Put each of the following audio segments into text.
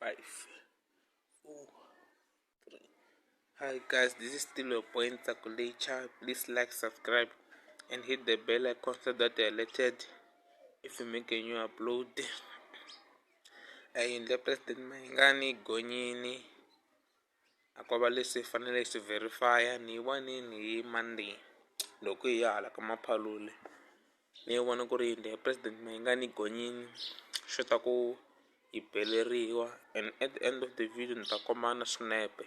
5, 4, 3. Hi guys, this is still your boy Ntsako Lecha. Please like, subscribe and hit the bell icon so that you're alerted if you make a new upload. Yindlu ya President Mayengani yi gonyini a ko va leswi hi fanele hi swi verify ni yi vonini hi Monday loko hi ya hala ka Maphalule ni yi vona ku ri yindlu ya President Mayengani yi gonyini xota ku yi beleriwa and at the end of the video ni ta komba na swinepe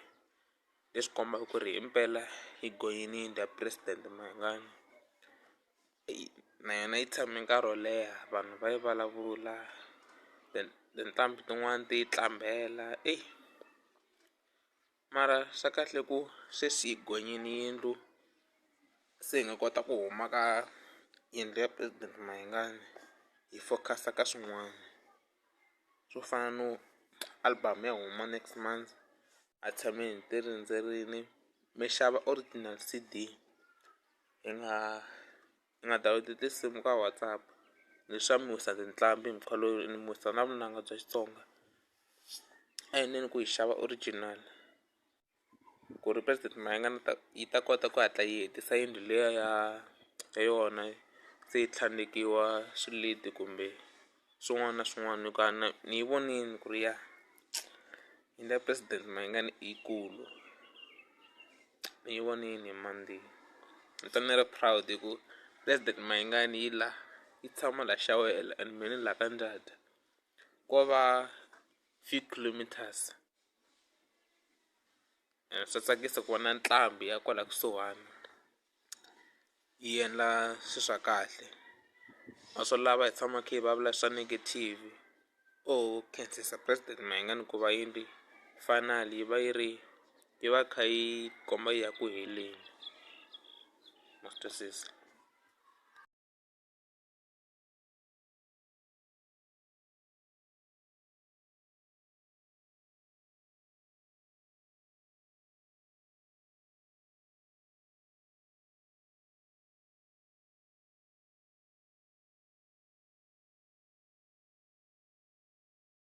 leswi kombaka ku ri himpela yi gonyini yindlu ya President Mayengani. Na yona yi tshame nkarhi wo leha vanhu va yi vulavula tinqambi tin'wani ti yi qambhela eyi mara swa kahle ku sweswi yi gonyini yindlu se hi nga kota ku huma ka yindlu ya President Mayengani hi focus-a ka swin'wana swo fana no album ya huma next month a tshameni hi ti rindzerile mi xava original C_D hi nga hi nga download tinsimu ka WhatsApp leswi swa mi wisa tinqambi hi mukhuva lowu mi wisa na vunanga bya Xitsonga a hi endleni ku hi xava original ku ri President Mayengani ta yi ta kota ku hatla yi hetisa yindlu liya ya yona se yi tlhandlekiwa swileti kumbe swin'wana na swin'wana hikuva ni yi vonini ku ri ya yindlu ya President Mayengani i yikulu ni yi vonini hi Monday ni twa ni ri proud hi ku President Mayengani yi la yi tshama la Shawela and mehe ni la ka Njhada ko va few kilometers and swa tsakisa ku vona nqambi ya kwala kusuhani yi endla swilo swa kahle a swo lava hi tshama kha hi vulavula swa negative or khensisa President Mayengani ku va yindlu final yi va yi ri yi va kha yi komba yi ya ku heleni ma swi twisisa.